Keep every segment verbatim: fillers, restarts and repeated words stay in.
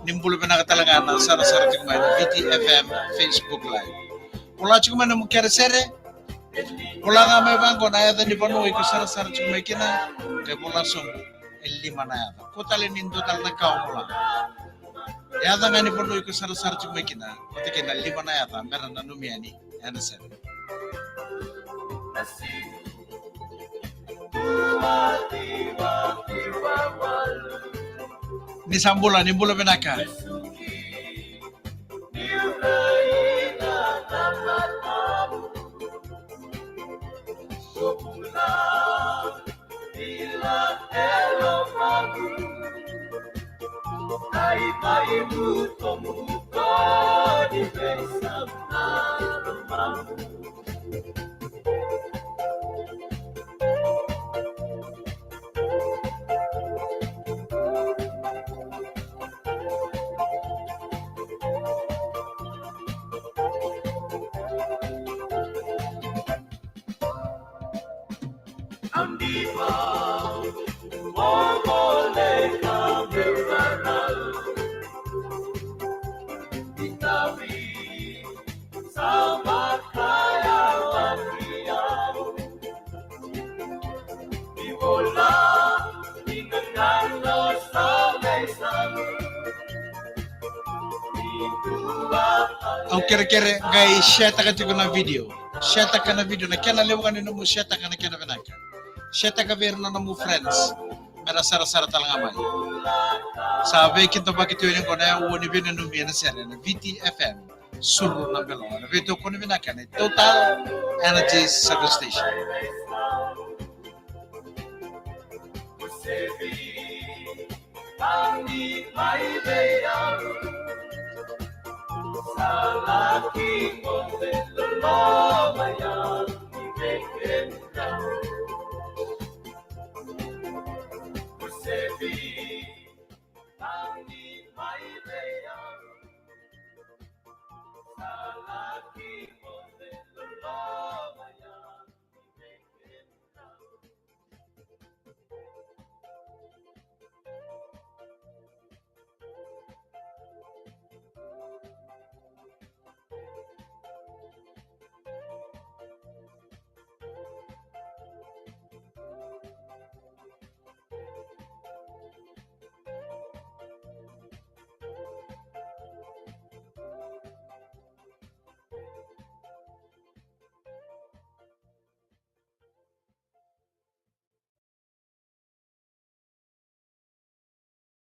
Ni bula vinaka tale ga na sarasara tiko mai na V T F M Facebook Live. Vola tiko mai na nomu kere sere. Vola ga mai vaqo na yaca ni vanua iko sarasara tiko mai kina. Ke vola sobu e lima na yaca. Ko tale ni dua tale na ka o vola. Yaca ga ni vanua iko sarasara tiko mai kina. Ko tale kina lima na yaca mera nanumi yani ena sere. Ni sa bula, ni bula vinaka. Au kerekere qai share-taka tiko na video. Share-taka na video, na kena levu ga ni nomu share-taka na kena vinaka. Share-taka vei ira na nomu friends. Mera sarasara tale ga mai. Sa veikidavaki tu yani qo na yaua ni veinanumi ena sere na V T F M. Suru na belo. Na veitokoni vinaka na Total Energies Service Station.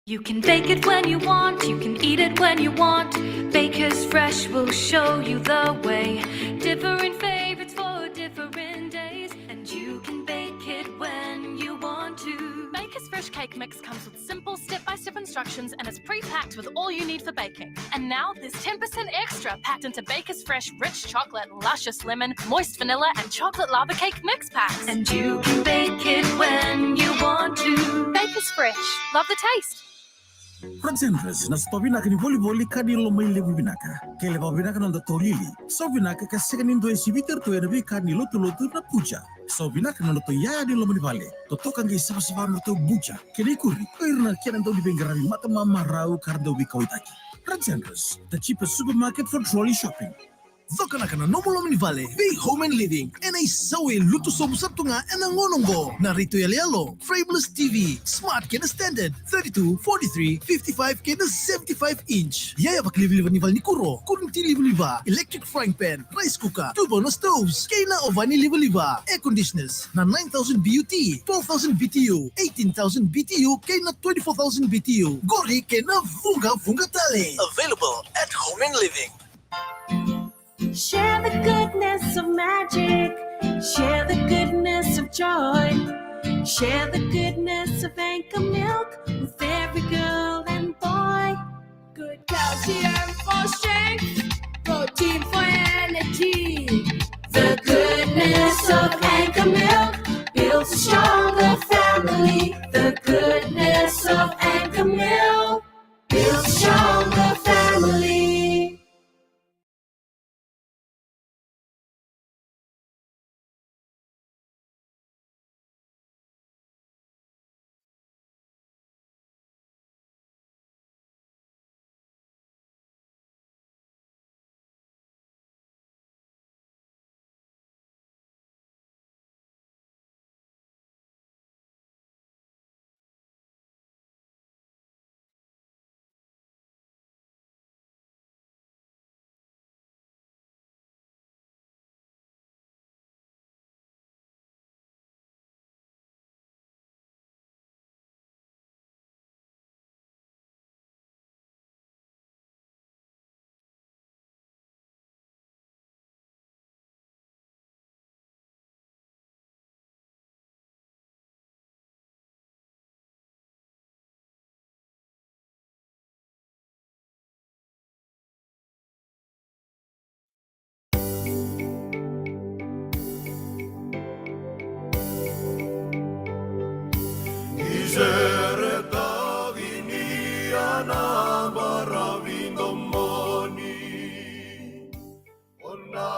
You can bake it when you want, you can eat it when you want. Baker's Fresh will show you the way. Different favorites for different days, and you can bake it when you want to. Baker's Fresh cake mix comes with simple step-by-step instructions and is pre-packed with all you need for baking. And now there's ten percent extra packed into Baker's Fresh rich chocolate, luscious lemon, moist vanilla, and chocolate lava cake mix packs. And you can bake it when you want to. Baker's Fresh. Love the taste. Rajendra's, na sitoa vinaka ni volivoli ka ni lomai levu vinaka. Kele vakavinaka na noda taulili. Sau vinaka ka sega ni dua e sivita iratou ena veika ni lotulotu na puja. Sau vinaka na noda tou yaya ni loma ni vale. Totoka qai savasava na noda tou buja. Kena ikuri, o ira na kena dau ni veiqaravi matamamarau ka ra dau veikauwaitaki. Rajendra's, the cheapest supermarket for trolley shopping. Cokanaka na nomu loma ni vale vei Home and Living. Ena isau e lutu sobu sara tu ga ena gauna oqo. Na raitou yaloyalo, frameless T V, smart kei na standard, thirty-two, forty-three, fifty-five kei na seventy-five inch. Yaya vakalivaliva ni valenikuro, kuro ni ti livaliva, electric frying pan, rice cooker, two burner stoves, kei na ovani livaliva, air conditioners, na nine thousand B U T, twelve thousand B T U, eighteen thousand B T U, kei na twenty-four thousand B T U. Qori kei na vuqavuqa tale. Available at Home and Living. Share the goodness of magic. Share the goodness of joy. Share the goodness of Anchor milk with every girl and boy. Good calcium for strength, protein for energy. The goodness of Anchor milk builds a stronger family. The goodness of Anchor milk builds a stronger family. Maravi domoni. O na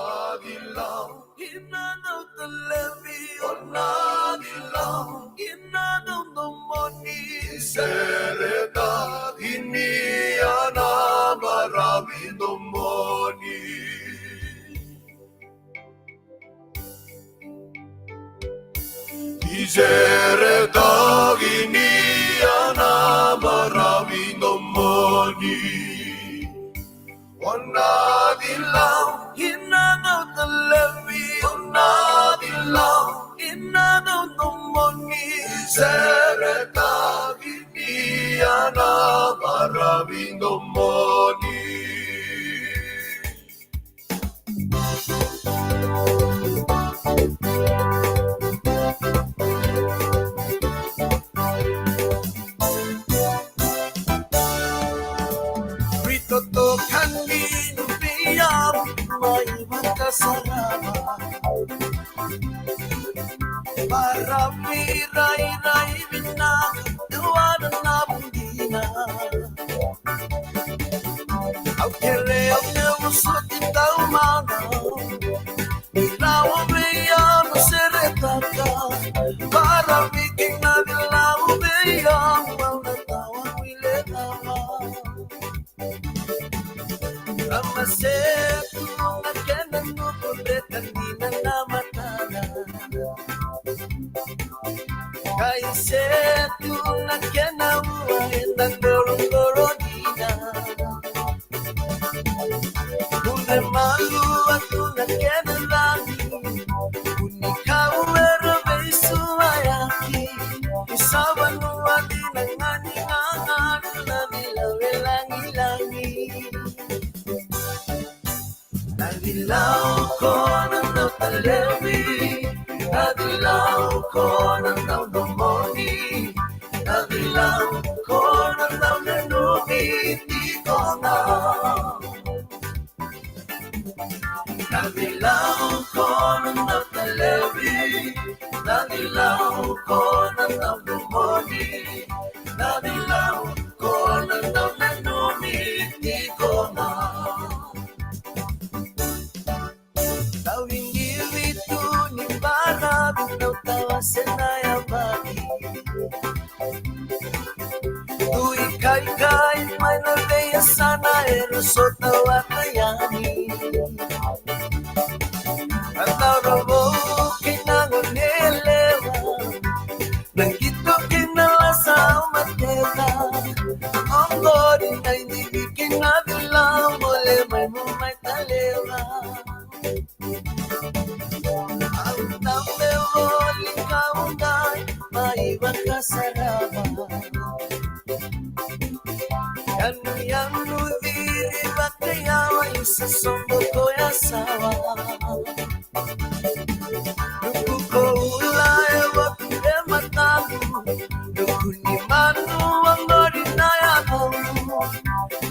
cilau ina dau talevi, o na cilau ina dau domoni. Sere tagi ni a na maravi domoni. Sere tagi ni a na maravi domoni. O na cilau ina dau talevi, o na cilau ina dau domoni. Sere tagi ni a na maravi domoni. Ritoto kani ni via mai vakasarava. Maravi rairai vinaka, e wana na vudina. Au kere au te vosoti taumada. Ni lau vei au na seretaka. Maravi kei na cilau vei au, au na tawa wile tawa. Rama setu na kena nuku, reta dina na matana. Kai setu na kena ua, eda qoroqoro dina. Kune malu atu na kena lagi. Kuni kau era veisuayaki. Ni sa vanua dina ga ni gagana na ni lave lagilagi. Na cilau ko na dau talevi, na cilau ko na dau domoni, na cilau ko na dau nanumi tiko ga. Na cilau ko na dau talevi, na cilau ko na dau domoni, na cilau ko na dau nanumi tiko ga. Dau vidivi tu ni baravi, dau tawase na yabaki. Dui kaikai mai na veiyasana era sota vata yani. Na taura vou kei na gone yalewa, na qito kei na lasa au mateta. Oqori na idivi kei na cilau, gole mai mo mai talewa. Au dabe voli kau dai mai vakasarava. Yanuyanu ciri vakayawa, isa sobo koya sawa. Nuku ko ula e votu e matamu. Nuku ni manu a gori na yavu.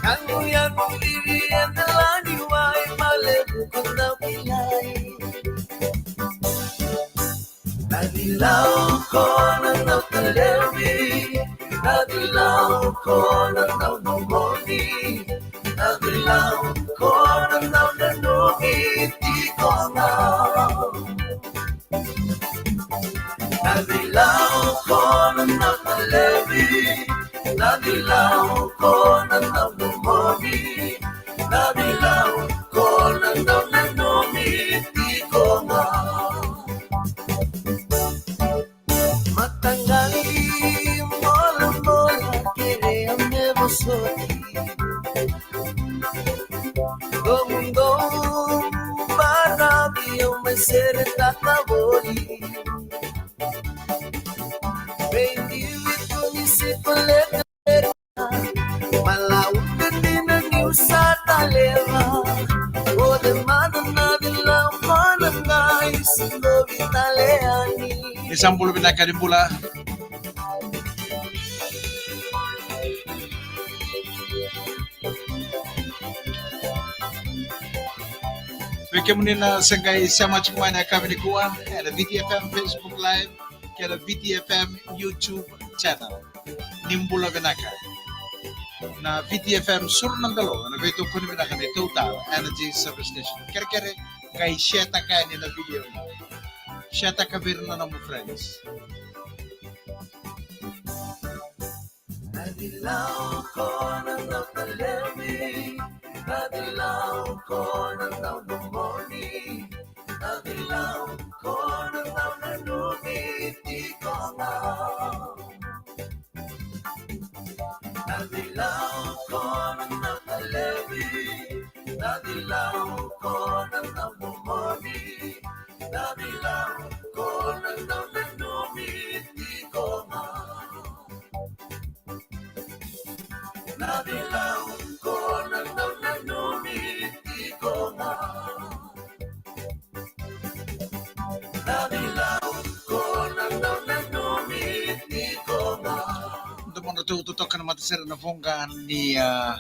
Yanuyanu ciri e delani wai, malevu ko dau kilai. Na cilau ko na dau talevi, na cilau ko na dau domoni, na cilau ko na dau nanumi tiko ga. Na cilau ko na dau talevi, na cilau ko na dau domoni, na cilau ko na dau nanumi tiko ga. Mataqali bolabola, kerea me vosoti. Domudou baravi, au mai seretaka voli. Veidivi tu ni sikolete. Ni sa bula vinaka ni bula. Vei kemuni na se qai sema tiko mai na yakavi nikua, ena V T F M Facebook Live kei na V T F M YouTube channel. Ni bula vinaka. Na V T F M Suru na Belo, na veitokoni vinaka ni Total Energy Service Station. Kerekere, qai share-taka yani na video. Share-taka vei ira na nomu friends. Domodratou totoka na matasere na voqa ni, ah,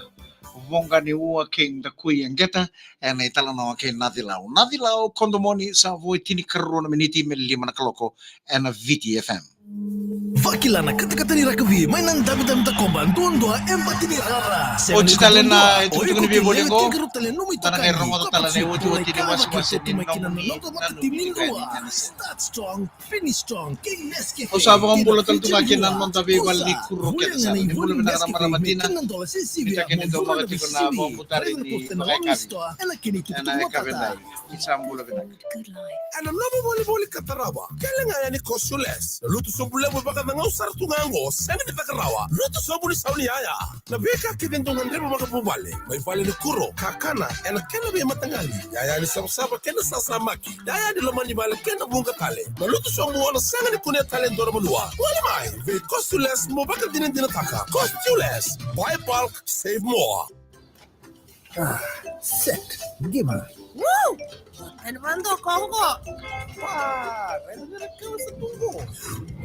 voqa ni ua kei Dakui Yaqeta, ena italanoa kei Nacilau. Nacilau, Kodomoni, sa vo e tinikarua na miniti me lima na kaloko ena V T F M. Vakila na katakata ni rakavi mai na davidavitakoba duadua e bati ni rara. Oti tale na itukutuku ni veivoli oqo. Tale na nomu itokani. Start strong, finish strong. Au sa vakabula tale tu ga kina noda veivale ni kuro kece sara. Ni bula vinaka na marama tina. Ni takeni dau maka tiko na vakabutari ni vakayakavi. Ena yakavi edai. Ni sa bula vinaka. Ena nomu volivoli ka tarava, kele ga yani ko Sules. Na lutu sobu levu e vakacagau sara tu ga oqo, sega ni caka rawa. Lutu sobu ni sau ni yaya. Na veika kece dau gadreva vakavuvale, mai vale ni kuro, kakana, ena kena veimataqali, yaya ni savasava kei na sasamaki, yaya ni loma ni vale kei na vuqa tale. Na lutu sobu o na sega ni kunea tale e dua na vanua. Wali mai vei Costules mo vakadinadinataka. Costules, buy bulk, save more. Ah, set. Gima. Woo! Ena vanua ko oqo. Wow, ena vera kau sa tu qo.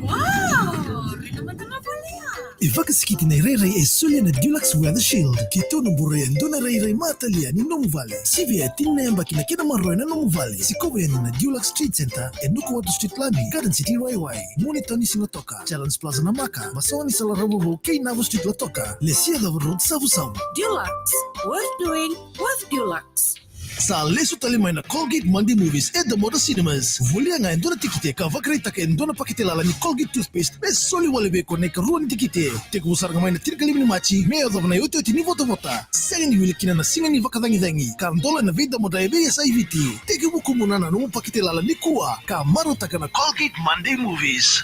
Wow, rina mada na valia. E vakasikiti na irairai e solia na Dulux Weather Shield. Keitou na buroya e dua na rairai matalia ni nomu vale. Sivia e tini na yabaki na kena maroroi na nomu vale. Sikova yani na Dulux Trade Center e Nuku'watu Street Lami, Garden City, Waiwai. Monitor ni siga toka, Challenge Plaza Namaka, Masawa ni sala Ravouvou kei Navu Street Lautoka, Lesia Cava Road, Savusavu. Dulux, worth doing, worth Dulux. Sa lesu tale mai na Colgate Monday Movies e Damoda Cinemas. Volia ga e dua na tikite ka vakaraitaka e dua na pakete lala ni Colgate toothpaste me soli wale vei iko na ikarua ni tikite. Tekivu sara ga mai na tinikalima ni Maji me yacova na iotioti ni votavota. Sega ni wili kina na siga ni vakacagicagi ka dola na veidamoda e veiyasai Viti. Tekivu kumuna na nomu pakete lala nikua ka marautaka na Colgate Monday Movies.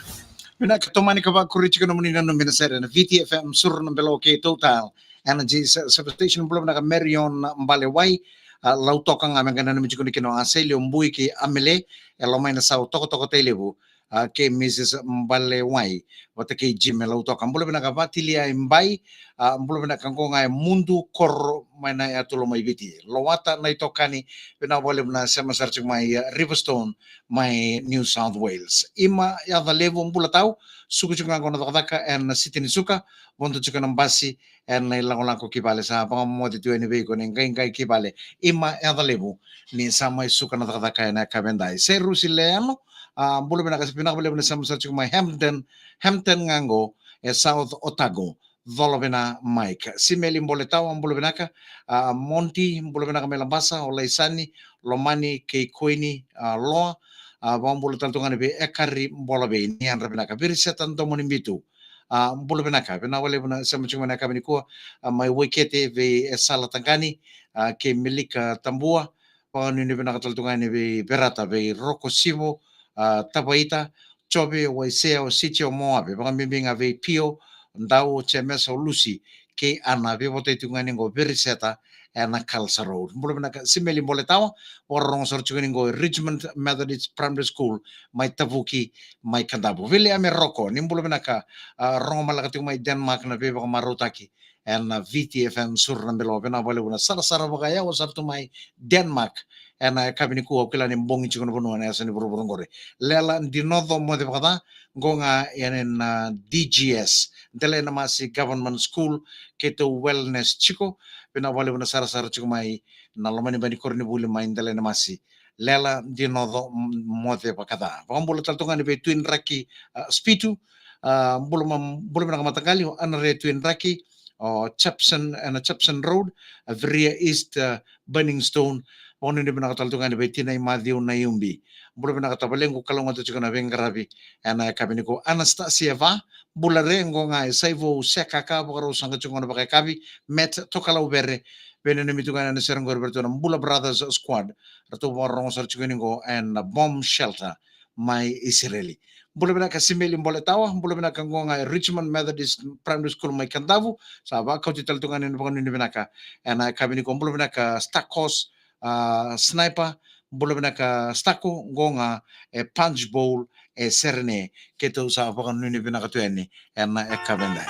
Vinaka, tomani ka vakuri tiko nomuni nanumi na sere na V T F M Suru na Belo kei Total Energy Service Station. Bula vinaka Marion Balewai, a, Lautoka ga me qai nanumi tiko ni kina o Aseli, o Bui kei Amele, e loma i na sau tokotoko tailevu, a, kei Missus Balewai vata kei Jimmy Lautoka. Bula vinaka Vatilia i Bai, a, bula vinaka qo ga e Mudu Koro mai na yatu loma i Viti. Lowata na itokani, vinaka vakalevu na sema sara tiko mai, a, Riverstone mai New South Wales. Ima Yacalevu, bula tau, suka tiko ga qo na cakacaka ena siti ni suka, vodo tiko na basi ena ilakolako ki vale, sa vakamoce tu yani vei iko na iqaiqai ki vale. Ima Yacalevu ni sa mai suka na cakacaka ena yakavi edai. Serusi Leano, a, bula vinaka, vinaka vakalevu na sema sara tiko mai Hampton, Hampton ga qo e South Otago. Colovina Mike. Simeli Boletawa, bula vinaka, a, Monti, bula vinaka mai Labasa, o Laisani, Lomani kei Koini, a, Loa, a, vakabula tale tu ga ni vei Ekari Bolavei, ni yadra vinaka. Viriseta Domonibitu, a, bula vinaka, vinaka vakalevu na sema tiko mai na yakavi nikua, a, mai Waikete vei Esala Taqani, a, kei Melika Tabua, vakanuinui vinaka tale tu ga yani vei Verata, vei Roko Sivo, a, Tavaita, Jove, Waisea, o Siti, o Moape, vakabibi ga vei Pio, Dau, Jemesa, o Lusi kei Ana, veivotai tiko ga yani qo Veriseta ena Kalsa Road. Bula vinaka Simeli Boletawa, vakarorogo sara tiko yani qo Richmond Methodist Primary School mai Tavuki, mai Kadavu. Viliame Roko, ni bula vinaka, a, rogo malaka tiko mai Denmark na veivakamarautaki ena V T F M Suru na Belo. Vinaka vakalevu na sarasara vakayawa sara tu mai Denmark ena yakavi nikua, au kila ni bogi tiko na vanua ena yasa ni vuravura qori. Lela Dinoco, moce vakaca, qo ga ena D G S, Delainamasi Government School, keitou wellness tiko. Vinaka vakalevu na sarasara tiko mai na loma ni bai ni koronivuli mai Delainamasi. Lela Dinoco, m-, moce vakaca. Vakabula tale tu ga yani vei Twin Raki, a, Spitu, a, bula ma-, bula vinaka mataqali, o Anare Twin Raki, o Jepson, ena Jepson Road, a Veria East, a Burning Stone. Vakanuinui vinaka tale tu ga yani vei Tina i Maciu na Iubi. Bula vinaka tavalequ, kalougata tiko na veiqaravi ena yakavi nikua. Anastasia Va, bula re, qo ga e Saivou Sekaka, vakarau saqa tiko na vakayakavi, Met Tokalauvere, veinanumi tu ga yani na sere qori vei ratou na Bula Brothers Squad. Ratou vakarogo sara tiko yani qo ena Bomb Shelter mai Isireli. Bula vinaka Simeli Boletawa, bula vinaka qo ga e Richmond Methodist Primary School mai Kadavu, sa vakauti tale tu ga yani na vakanuinui vinaka ena yakavi nikua. Bula vinaka Stakos, a, Sniper, bula vinaka Stako, qo ga e Punch Bowl, e Serene, keitou sa vakanuinui vinaka tu yani ena yakavi edai.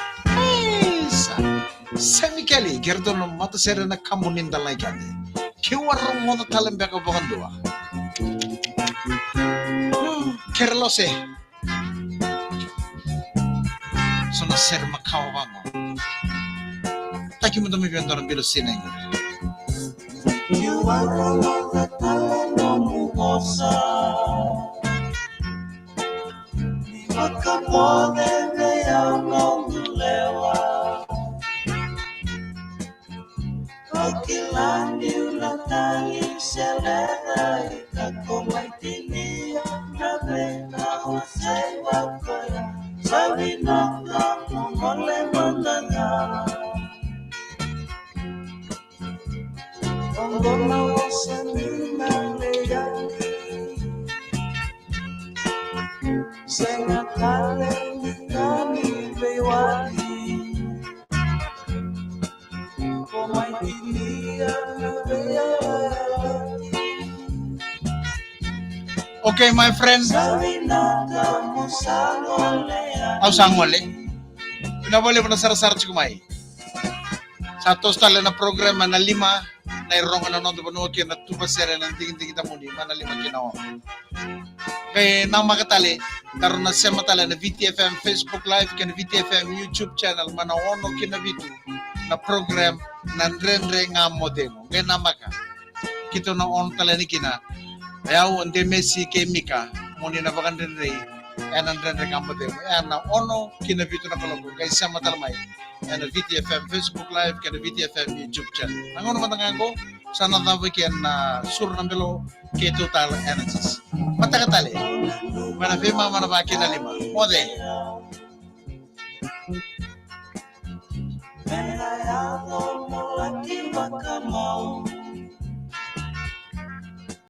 Isa. Semi Kelly, kei ratou na matasere na Kabu ni Dalaikate. Keu a rogoca tale beka vakadua. Hmm, Kerelose. So na sere makawa vaqo. Taki mada mai vei dua na bilo sinai. Keu a rogoca tale nomu vosa. Ni vakamoce vei au noqu lewa. Ko kila niu na tagi se leca, ika ko mai tinia na veika au a saiva koya. Sa vinaka mo gole mada ga. Oqo na vosa ni na lei yani. Sega tale ni ka ni veiwali. Ko mai tinia na veiwali. Okay, my friend. Sa vinaka mo sa gole yani. Au sa gole. Vinaka vakalevu na sarasara tiko mai. Sa toso tale na program ena lima, na irogo na noda vanua kei na tuba sere ena digidigi tamuni, mai na lima ki na ono. Qai namaka tale, daru na sema tale ena V T F M Facebook Live kei na V T F M YouTube channel, mai na ono ki na vitu, na program Na Dredre Ga Mo Cegu. Qai namaka. Keitou na on tale yani kina. O yau, o Demesi kei Mika, mo ni na vakadredrei ena Dredre Ga Mo Cegu. Ena ono ki na vitu na kaloko, qai sema tale mai ena V T F M Facebook Live kei na V T F M YouTube channel. Na gauna mada ga qo, sa na cava kina na Suru na Belo kei Total Energies. Mataka tale, mai na veimama na va kei na lima. Moce.